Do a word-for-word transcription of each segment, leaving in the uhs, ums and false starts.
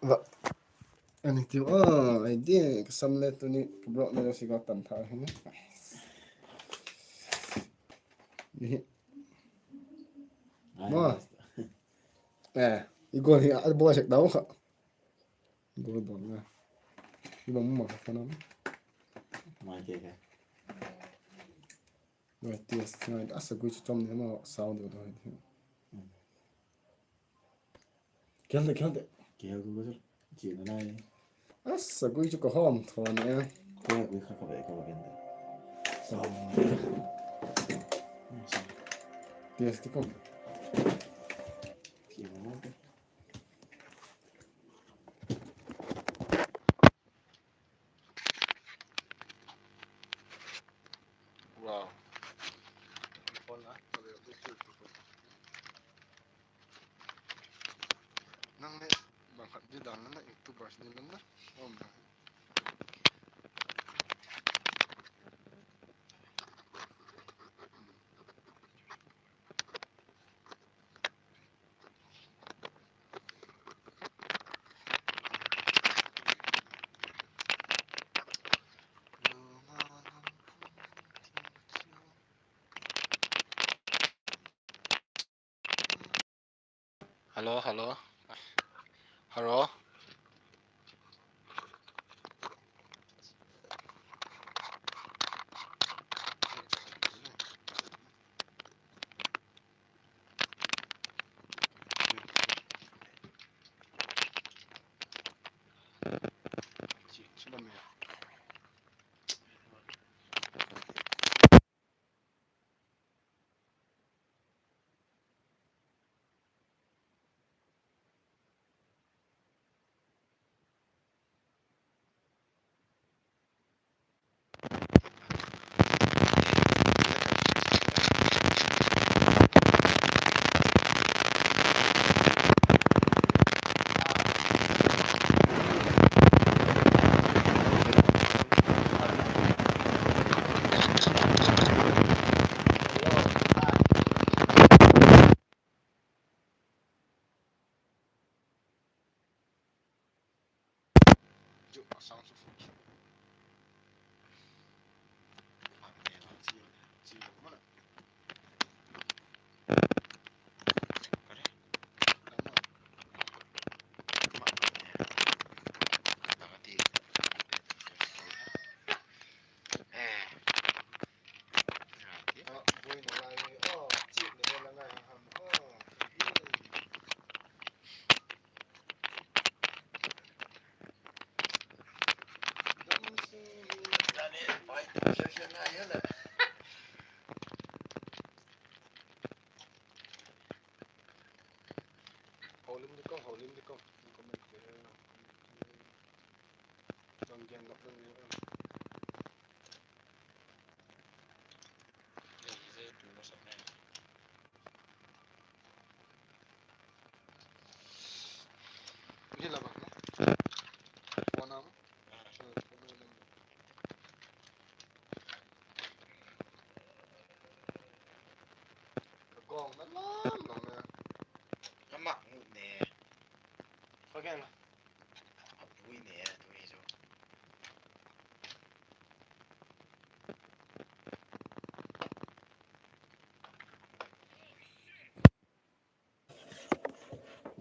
Ani tiu a, ai di, ka sam le tuni ka block na lo si ka tan tha hi. Ni hi. Ma. Eh, i gol hi a bol sek dau kha. Gol bol na. I bang ma ka na. Mai ke ke. Ngai test ngai, a sagui chu chom ni ma sau deu deu hi. Khel de, khel de. Khel gu gu chu. Chi na nai. A sagui chu ka hawm thawn e. Khel gu kha ka ve ka va gen de. Sau. Test ti ko. Chi na nai. Wow. Nang le bang khat di dan la na YouTubers ni man na. Om na. Hello, hello. Hello. Holim di ko, holim di ko. Comment ke. Bang gen lok bang gen. Ni la bang na. Phone am. Ka gong na lam lo na. Ka mak ngut ne. Ka gen la. A pui ne, a pui zo.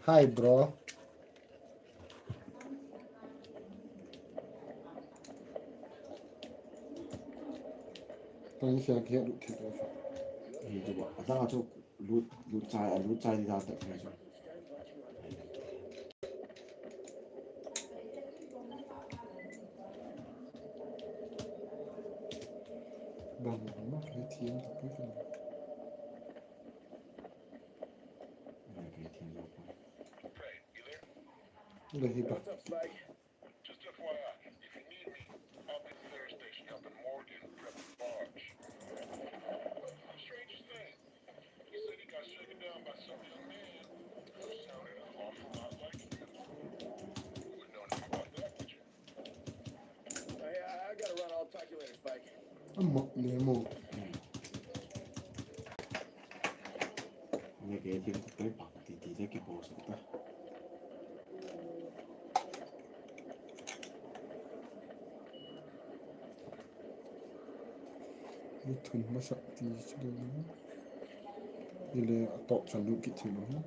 Hi, bro. Tang sia kia lut thei ta. Hi chu ba. Atang a chu lut, lut chai, a lut chai di ta ta chu. Bang, bang, bang, kei thiam ta pui kan. Kei thiam ta pui. What's up, Spike? Just F Y I, if you need me, I'll be at the service station helping Morgan prep the barge. Strangest thing, he said he got shaken down by some young man who sounded an awful lot like him. You wouldn't know anything about that, would you? Hey, I, I gotta run. I'll talk to you later, Spike. Ama le mo. Nge ke ding te pa ti ti le ki bo sa ta. Ni thum masak ti chu le ni. Ni le a tawp chan lut kit thei lo hi.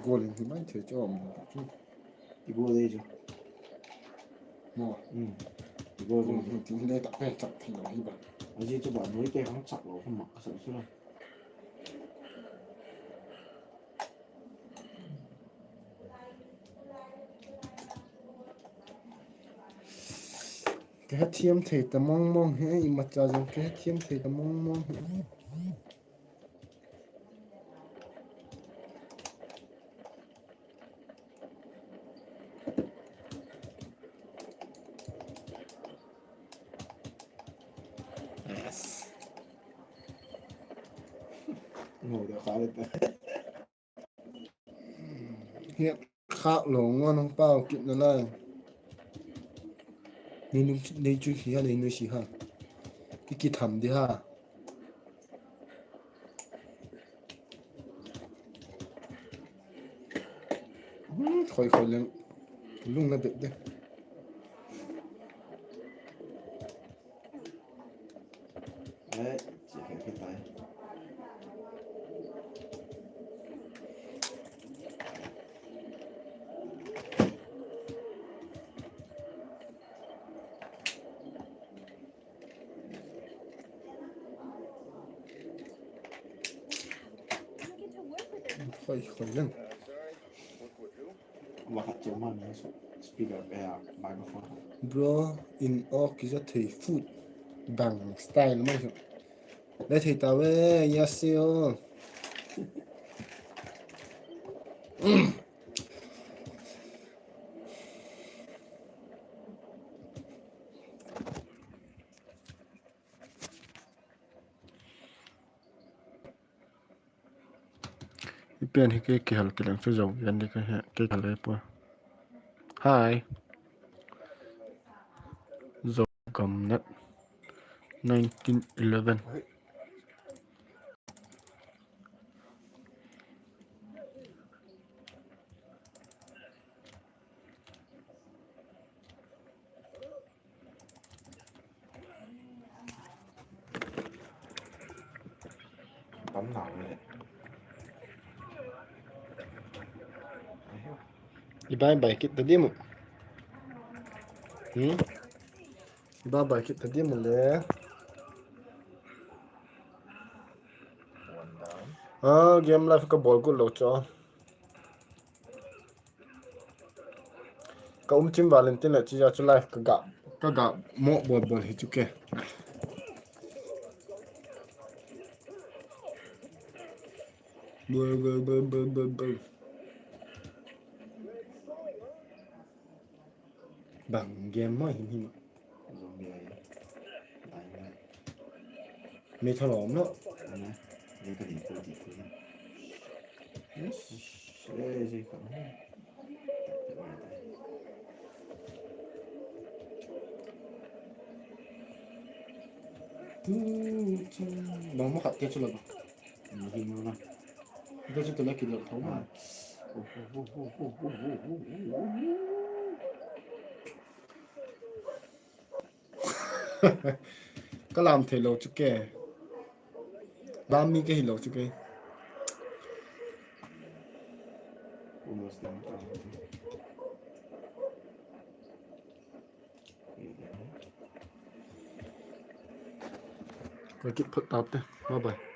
Goal in hi mai thei chu um chu. I goal ei chu. Mo. Um. I goal chu. Goal chu ti le tak pe chak thei lo hi ba. A zia chu ba noi te hang chak lo khum mak ka sa chu la. Ka hethiam thei ta mawng mawng hi, i macha zong ka hethiam thei ta mawng mawng hi. Yes. Ngau da kha le ta. Hiat khak lo ngon hong pau kit na lai. Ni nung nei chu hi ha, nei nui si ha. Ki ki tham di ha. Hmm, khoi khoi leng. Lung na bet de. Eh, chia khe khe tai. Khoi khoi leng. Wa khat chu ma ni su speaker, eh, microphone. Bro, in aw kiza thei food. Bang style mai su. Le thei ta ve, ya se o. I pen hi kei kihal kileng chu zo gen di ka he, kei kihal e pua. Hi. Zo gam nat. Nineteen eleven. Tam nau le. I bai bai kit ta diam u. Hmm? I bai bai kit ta diam u le. Ah, game live ka bawl kul lo chu. Ka um chim Valentine a chi a chu live ka ga, ka ga mo bol bol hi chu ke. Bol, bol, bol, bol, bol, bol. Bang game mai hi ma. Zombie ai. Ai, ai. Mi thalawm lo. Ana. Ei ka di ko di ko. Yes. Ei, ei ka. Bang ma khat ke chu la ba. Ni hi ma na. Ka chu ta la ki lo tho ma. Ka lam thei lo chu ke. Lam mi ka hi lo chu ke. Ka kit phot tau te. Bye bye.